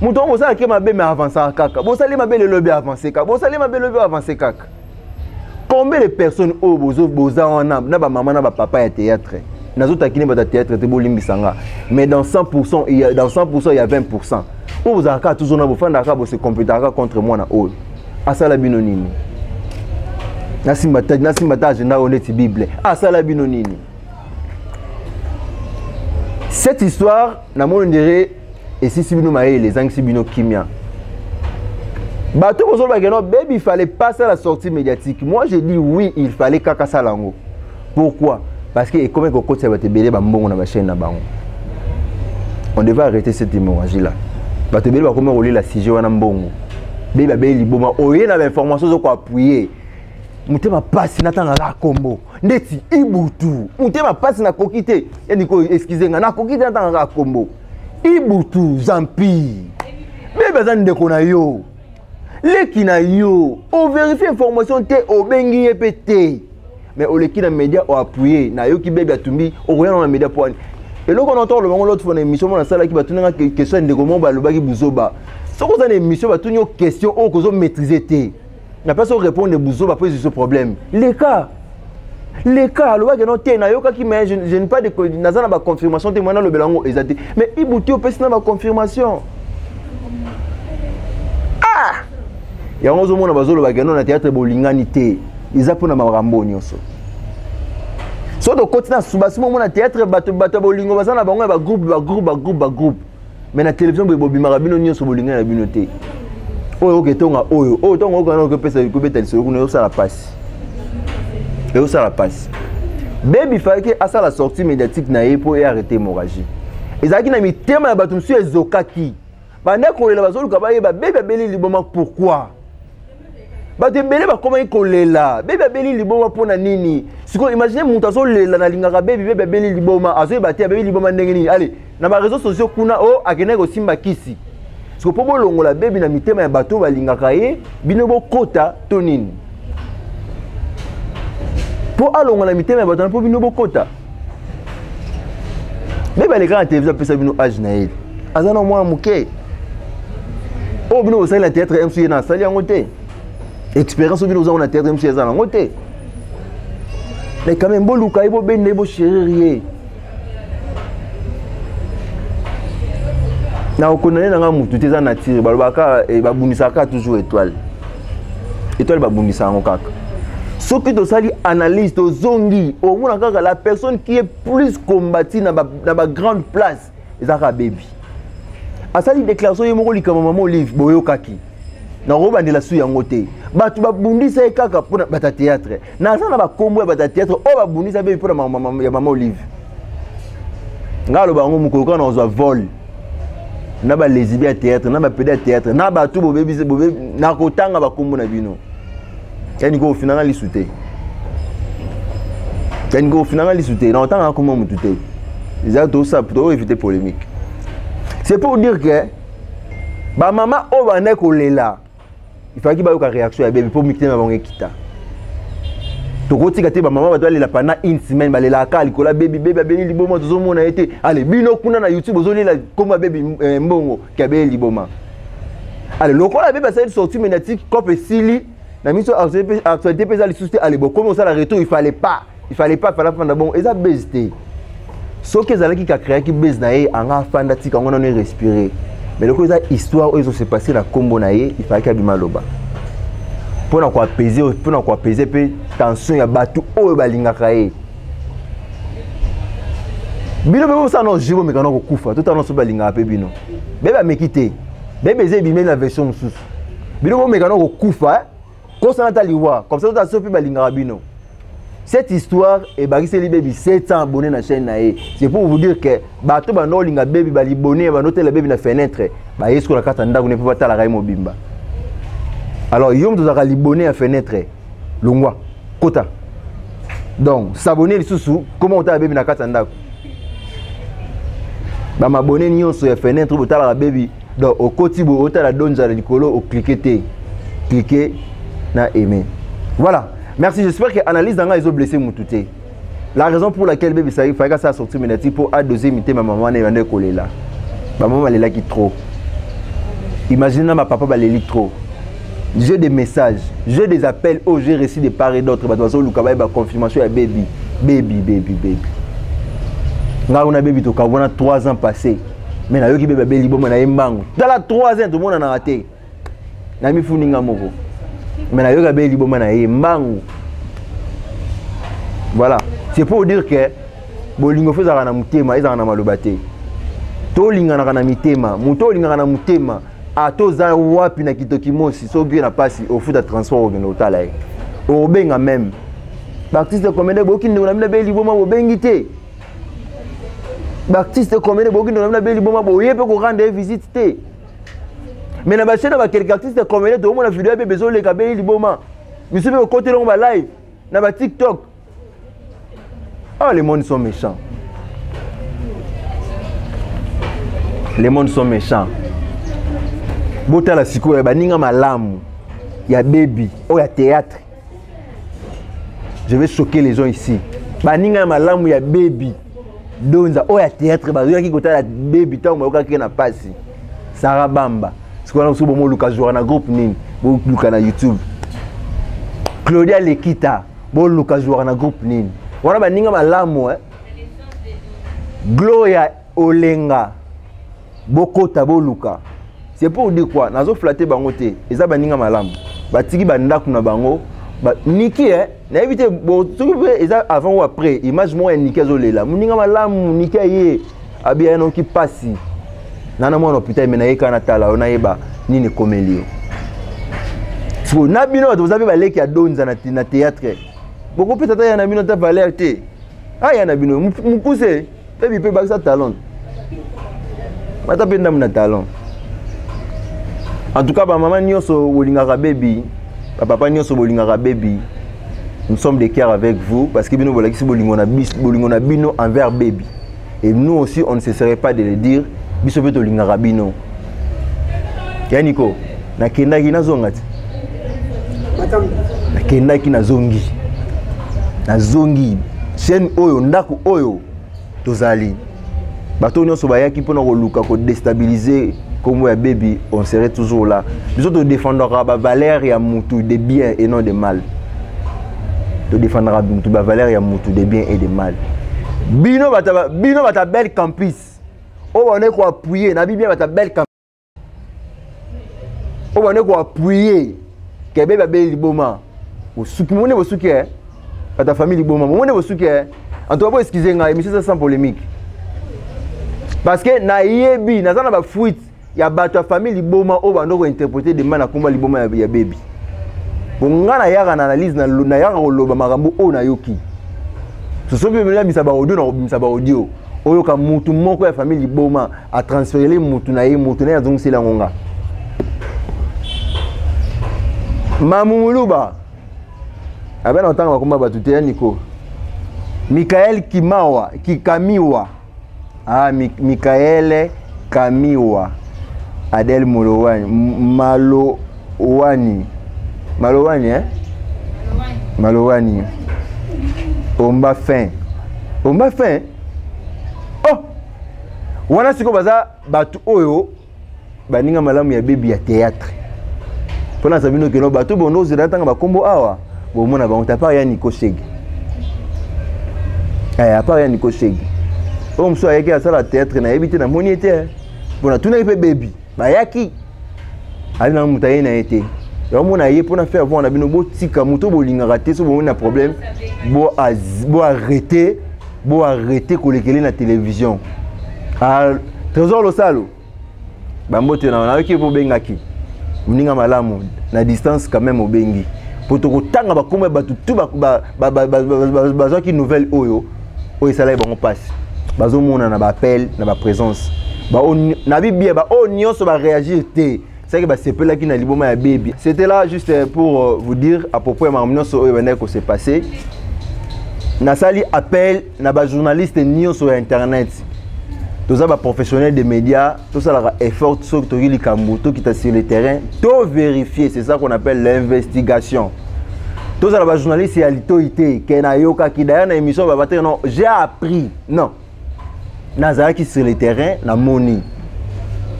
Moto wango bosalaki mabe, mais avançaka kaka. Bosali mabe lelo, obi avance kaka. Bosali mabe lobi, avance kaka. Combien de personnes oyo bozo boza wana na bamama na bapapa ya théâtre? Nazotakini bato ya théâtre te, bolimbisa nga, mais dans 100%, il y a, dans 100%, il y a 20% oyo bozalaka toujours na bofandaka, bose compétaka contre mwana oyo. Asala bino nini? Nasimba ta, nasimba ta agenda oyo neti Bible. Asala bino nini? Cette histoire, namoni ndere esisi bino mayele, ezangisi bino kimia. Bato bozolobaka no Baby, il fallait pas ça, la sortie médiatique. Moi, je dis oui, il fallait kaka sala yango. Pourquoi? Parce que ekomi kokotisa bato ebele bambongo na bachaîne na bango. On devait arrêter cette hémorragie là. Bato ebele bakomi kolela sujet wana mbongo. Bebi abeli liboma, oye na bainformation ozoko appuyer. Motema pasi, natangaka kombo ndeti Ibutu, motema pasi, nakoki te. Yaniko, excuse nga, nakoki te natangaka kombo Ibutu Zampi. Bebe aza ndeko na yo, leki na yo, ovérifie information te, obengi ye mpe te, mais oleki na média, oappuye. Nayoki Bebi atumbi, okoya na média po wani eloko na ntango olobango. L'autre fois na émission mo nasalaki, batunanga question ya ndeko moko, balobaki buzoba. Soki oza na émission, batuni yo question oyo kozomaîtrise te, na place orépondre buzoba mpo ezwi problème, leka leka alobaki no te, nayokaki, mais je n'ai pas de, naza na baconfirmation te, mwana alobela yango eza te. Mais Ibuti, opesi na baconfirmation. Ah, yango ozomona bazolobaka no na théâtre bolingani te, eza mpona makambo nyonso. So tokoti na subasima, omona théâtre bato bato ya bolingo baza na bango ya bagroupe, bagroupe, bagroupe, bagroupe, mais na télévision boye bobimaka bino nyonso bolingani na bino te. Oyo oketonga oyo oyo ntongo okana okopesa kobeta lisolo kuna, ezosala pasi, ezosala pasi. Bebi fallaki asala sortie médiatique na ye mpo earrêter hémorragie ezalaki na mitema ya bato mosusu. Ezokaki banda kolela, bazoluka bayeba Bebi abeli liboma pourquoi. Bato ebele bakomaki kolela, Baby abeli liboma mpo na nini? Sikoyo imagine moto azolela nalingaka Baby, Baby abeli liboma, azoyeba te abeli liboma ndenge nini. Allez, na ba réseaux sociaux kuna o oh, akendaki kosimba kisi. Sikoyo mpo bolongola Baby na mitema ya bato oyo balingaka ye, bino bokota to nini? Mpo alongola mitema ya bato wana mpo bino bokota. Baby aleka na televizio apesa bino age na ye. Aza na mwana moke. Oyo bino bosali na théâtre MC ye na asali yango te. Expérience oyo bino boza na théâtre MC aza nango te. Mais quand même boluka ye bobenda ye bochérir ye. Na okondane na nga mutu te eza nature balobaka eh, babundisaka toujours étoile. Étoile babundisa yango kaka. Soki tosali analyse tozongi omona kaka la personne qui est plus combattue na ba, na ba grande place eza kaka Baby. Asali déclaration ye moko likambo mama Olive boyokaki. Nakobandela su yango te. Bato babundisa ye kaka mpona bato ya théâtre. Naza na bakombo ya bato ya théâtre oyo babundisa Baby mpona ya mama Olive. Ngai aloba yango mokolo kaka nakozwa vol na balezibi ya théâtre na bapede ya théâtre na bato bobebisi bobe nakotanga bakombo na bino. Yani ko ofinanga lisu te. Yani ko ofinanga lisu te. Nakotanga kombo mutu te. Eza tosa to éviter polémique. C'est pour dire que ba mama oyo bandaki kolela il fallait bayoka réaction ya Baby mpo mitema bango ekita. Tokotika te bamama bato balela pendant une semaine, balelaka kaka likolo ya Baby, Baby abeli liboma, tozomona ye te. Ale bino kuna na YouTube ozolela kombo ya Baby eh, mbongo ki abeli liboma. Ale lokola Baby asali sortie médiatique cope esili na miso actualité mpe eza lisusu te. Ale bokomi osala retour, il fallait pas, il fallait pas, fallait fanda bongo eza base te. Soki ezalaki ka créaki base na ye anga afanda tika yango nano respirer. Mais lokola eza histoire oyo ezose passer na kombo na ye, il fallait abima aloba mpona koapaiser, mpona koapaiser mpe tension ya bato oyo balingaka ye. Bino mpe bosala na jeu bomeka na kokufa totala nyonso balingaka mpe bino be bameki te bebe eza ebimeli na version mosusu. Bino bomeka na kokufa kosana ata liwa comme ça totala soki mpe balingaka bino. Cette histoire ebakiseli Baby 700 abonnés na chaîne na ye. C'est pour vous dire que bato bando olinga Baby balibone bando tela Baby na fenêtre ba yesko na kata ndako ne peut pas tala mobimba. Alors yo moto ozalaka libone ya fenêtre longwa kota. Donc s'abonner lisusu comment otala Baby na kata ndako. Ba mabone nyonso ya fenêtre botalaka Baby donc okoti bo otala donza na likolo o cliquer te. Cliquer na aimer. Voilà. Merci, j'espère que analyse nanga ezo blessé mutu te. La raison pour laquelle Baby Sari fallait ça sortir médiatique pour adoser mité ma maman ne yande kolela. Ba maman balelaki trop. Imaginez ma papa baleli trop. J'ai des messages, j'ai des appels, oh j'ai reçu de part et d'autre, bato bazo luka ba confirmation ya Baby, Baby, Baby, Baby. Nga ona Baby to kabona 3 ans passés. Mais na yoki Baby abeli boma na ye mbangu. Tala 3 ans tout monde na raté. Na mifuni nga moko. Mais na yoki abeli boma na ye mbangu. Voilà, c'est pour dire que bolingo fo ezalaka na motema, ezalaka na maloba te. Tolinganaka na mitema, moto olingaka na motema, ata oza wapi na kitoki mosi, soki oye na pasi, ofuta transport okende kotala ye. Obenga même. Ba artiste comédien boki ndeko na bino abeli liboma bobengi te. Ba artiste comédien boki ndeko na bino abeli liboma boye pe ko rendre ye visite te. Mais na ba chaîne ba quelques artistes comédien tokomona vidéo ya bebe ezoleka abeli liboma. Misu pe kokotela yango ba live na ba TikTok. Ah, les mondes sont méchants. Les mondes sont méchants. Botala sikoyo baninga malamu ya Baby oyo ya théâtre. Je vais choquer les gens ici. Baninga ya malamu ya Baby Donza oyo ya théâtre bazoyaki kotala Baby ntango bayokaki na pasi. Sarah Bamba. Sikoyo wana mosusu bomoluka joueur na groupe nini? Boluka na YouTube. Claudia Lekita boluka joueur na groupe nini? Wana baninga malamu eh? Gloria Olenga bokota boluka. C'est pour dire quoi? Nazo flatter bango te. Eza baninga malamu. Batiki ba ndaku na bango. Ba Niki eh, nayebi te bo soki pe eza avant ou après image moko ya Niki azolela. Moninga malamu Niki aye abiya noki pasi. Nana mwana hôpital mais naye kana tala yo nayeba nini ekomeli yo. Siko na bino bato boza pe baleki ya Donza na théâtre. Bokopesa ata ya na bino ta valeur te. Ah ya na bino mukuse pe bipe bakisa talon. Bata pe ndambu na talon. En tout cas ba mama nyonso bolingaka Baby. Bapapa nyonso bolingaka Baby, nous sommes de cœur avec vous parce que bino bolakisi bolingo na bis, bolingo na bino envers Baby. Et nous aussi, on ne cesserait pas de le dire, biso pe tolingaka bino. Ya Nico, nakendaki nazonga ti. Nakendaki nazongi. Nazongi chaîne oyo, ndako oyo tozali. Bato nyonso bayaki mpona koluka kodestabiliser kombo ya Baby, on serait toujours là. Biso todefendaka bavaleur ya mutu de bien et non de mal. Todefendaka mutu bavaleur ya mutu de bien et de mal. Bino bata, bino bata belle campus oyo bande koappuyer na bibia, bata belle campus oyo bande koappuyer ke Baby abeli liboma, bosuki momone, bosuki e bata famille liboma momone, bosuki e. En tout cas, bo excuse ngai, émission eza sans polémique parce que nayebi naza na bafuite ya bato ya famille liboma oyo bando kointerprete dema na komba liboma ya Baby. Bo nga nayaka na analyse, nayaka koloba makambo oyo nayoki. Soso mpe nabimisa baaudio, na kobimisa baaudio oyoka mutu moko ya famille liboma atransferele mutu na ye, mutu na ye azongiseli yango nga. Mamu Muluba abe na kotanga bakomba bato te ya Niko Mikael Kimawa Kikamiwa, ah, Mikael Kamiwa, Adel Molowani, Malowani, Malowani, eh? Malowani Omba fin, Omba fin. Oh, wana sikoyo baza bato oyo baninga malamu ya Baby ya théâtre. Mpona aza bino keno bato bondo ozela ntanga bakombo awa, bomona bango te apart ya Niko Shege. Eh, apart ya Niko Shege oyo mosusu ayaki asala théâtre, nayebi te, namoni ye te. Mpo natunaki mpe Baby, bayaki ali na moto aye na ye te. Yango ye mpona faire voir na bino, botika moto bolingaka te. So bomoni na problème, bo arrêter, bo arrêter kolekele na télévision. Ah, Trésor Losalo, bambote na nayoki mpo obengaki moninga malamu na distance quand même. Obengi po tokotanga bakombo ya bato tu bazwaki nouvelle oyo, oyo esalaki bango mpasi. Bazomona na baappel na baprésence na bibia, baoyo nyonso baréagir te, c'est que basepelaki na liboma ya Baby. C'était là juste pour vous dire à propos ya makambo nyonso oyo ebandaki kose passer. Nasali appel na bajournaliste nyonso ya internet. Toza baprofessionnel de médias, tosalaka effort. Soki toki likambo, tokita sur le terrain, to vérifier. C'est ça qu'on appelle l'investigation. Tozala bajournaliste ya litoi te ke nayokaki d'ailleurs na émission baba te, non, j'ai appris, non, nazalaki sur le terrain, namoni.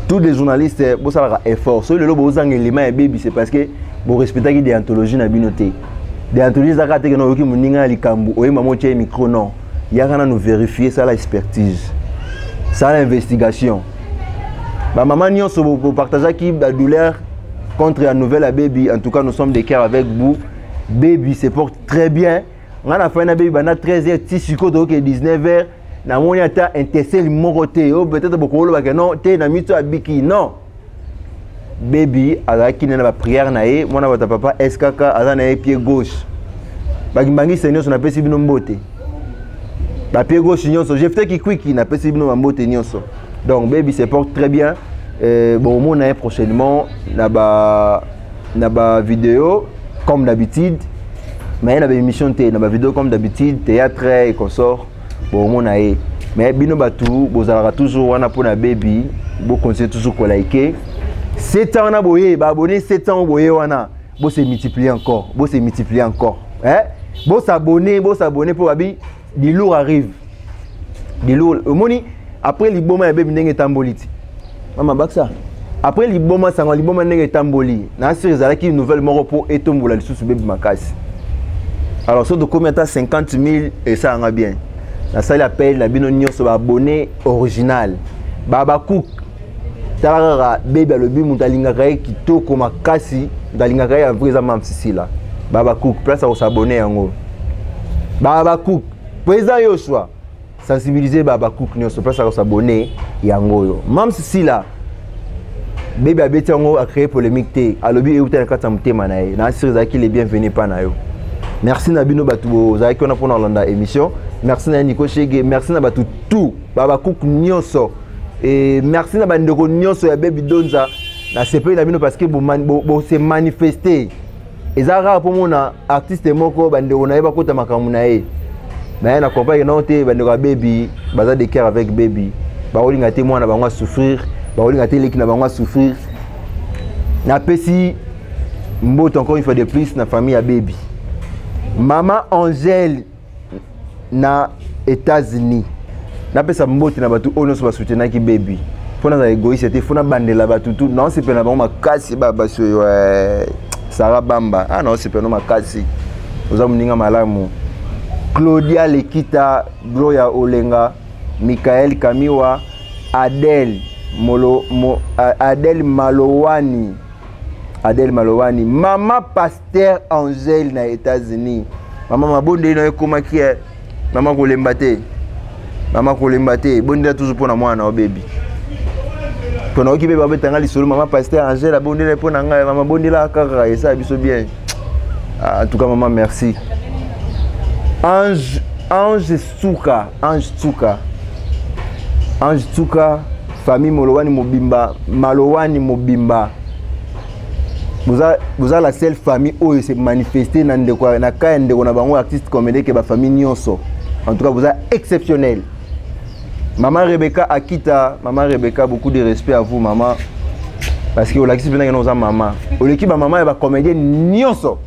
Tous les journalistes, bosalaka effort. Soki lelo bozanga elema ya Baby, c'est parce que borespectaki déontologie na bino te. Déontologie ezaka te ke na oyoki moninga ya likambo, oyemba mo, otie micro. Non, yaka nanu vérifier, sala expertise, sala investigation. Bamama nyonso bopartageaki badouleur contre la nouvelle ya Baby, en tout cas, nous sommes de cœur avec vous. Baby se porte très bien. Ngai na fai na Baby banda 13 heures ti sikoyo tokoke 19 heures, namoni ata intesele moko te oyo peut-être bokolobaka non te na miso abiki. Non, Baby azalaki nde na baprière na ye. Mwana bato ya papa skk aza na ye pied gauche. Bakimbangisa nyonso, napesi bino mbote. Bapied gauche nyonso, Jefte Kikwiki, napesi bino bambote nyonso. Donc Baby se porte très bien. Bon, omona ye prochainement na ba vidéo comme d'habitude, mais ye na baémission te, na bavidéo comme d'habitude, théâtre et consort. Bon, omona ye. Mais bino bato bozalaka toujours wana mpona Baby, bocontinue toujours kolike. 7 ans wana boye baabonné, 7 ans boye wana, bose multiplier encore, bose multiplier encore, hein? Bosabonner, bosabonner mpo babi du lourd arrive, du lourd. Omoni après liboma ya Baby ndenge etamboli ti mama baksa, après liboma, sango liboma ndenge etamboli na asir, ezalaki nouvelle moko mpo etombola lisusu Baby makasi. Alors so tokomi ata 50 000, esalanga bien. Nasali appel na bino nyonso baabonné original babacook. Tala kaka, Baby alobi moto alingaka ye kitoko makasi, moto alingaka ye ya vrai eza Mama Sisila. Babacook, place ya kosabonner yango. Babacook, président Yoshua, sensibiliser babacook nyonso, place ya kosabonner yango oyo. Mama Sisila, Baby abeti yango, acréé polémique te, alobi euta na kati ya motema na ye. Na asir ezalaki le bienvenu mpa na yo. Merci na bino bato bozalaki wana mpona kolanda émission. Merci na ye Niko Shege, merci na bato tout babacook nyonso et merci na bandeko nyonso ya Baby Donza. Nasepeli na bino parce que bose manifeste. Eza rare mpo mona artiste moko bandeko na ye bakota makambo na ye. Mais na comprendre non te, bandeko ya Baby baza de cœur avec Baby, bakolinga te mwana bango asouffrir, bakolinga te leki na bango asouffrir. Napesi mbote encore une fois de plus na famille ya Baby, mama Angèle na États-Unis. Napesa mbote na bato oyo nyonso basoutenaki Baby. Mpo nazala égoïste te, fo nabandela bato tu. Naosepela na bango makasi, basi oyo, Sara Bamba, ah, naosepela no makasi, oza moninga malamu. Claudia Lekita, Gloria Olenga, Michael Kamiwa, Adele Molo, Mo, Adele Malowani, Adele Malowani, mama pasteur Angèle na États-Unis. Mama, mabondeli na yo ekomaki, mama kolemba te, mama kolemba te, bondela toujours mpo na mwana na yo Baby. Mpo nayoki mpe babetanga lisolo, mama pasteur Angèle abondela mpo na ngai. Mama, bondela kaka, esala biso bien. Ah, en tout cas mama, merci. Ange, Ange Suka, Ange Suka, Ange Suka, famille Molowani mobimba, Malowani mobimba, boza, boza la seule famille oyo se manifester na ndeko na ka ya ndeko na bango artiste comédien ke bafamille nyonso. En tout cas boza exceptionnel. Mama Rebecca Akita, mama Rebecca, beaucoup de respect à vous mama, parce que olakisi mpenza kena oza mama, oleki bamama ya bacomédien nyonso.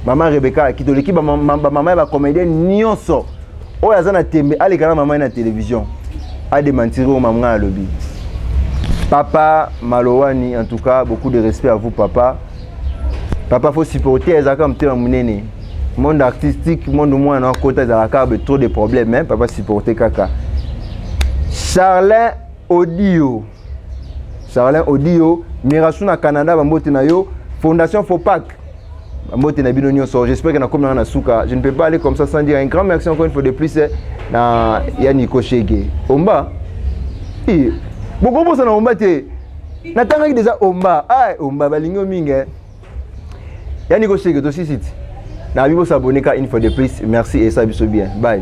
Mama Rebecca Akita, oleki bamama ya bacomédien nyonso. Oyo aza na tembe, aleka na mama ye na télévision, adémentir oyo mama ngai alobi. Papa Malowani, en tout cas beaucoup de respect à vous papa. Papa, faut supporter, ezalaka motema monene. Monde artistique, monde mwana akota, ezalaka trop de problèmes, hein? Papa, supporter kaka. Charlin Odio, Charlin Odio, Mirasu na Canada, bambote na yo. Fondation Fopac, bambote na bino nyonso. J'espère que nakomi nanga na suka. Je ne peux pas aller comme ça sans dire un grand merci encore une fois de plus na ya Nico Shege Omba. Bokobosana Omba te, natangaki déjà Omba. Ah, Omba balingi yo mingi, eh. Ya Nico Shege, tosisi ti na bibo s'abonner ka une fois de plus. Merci et ça biso bien. Bye.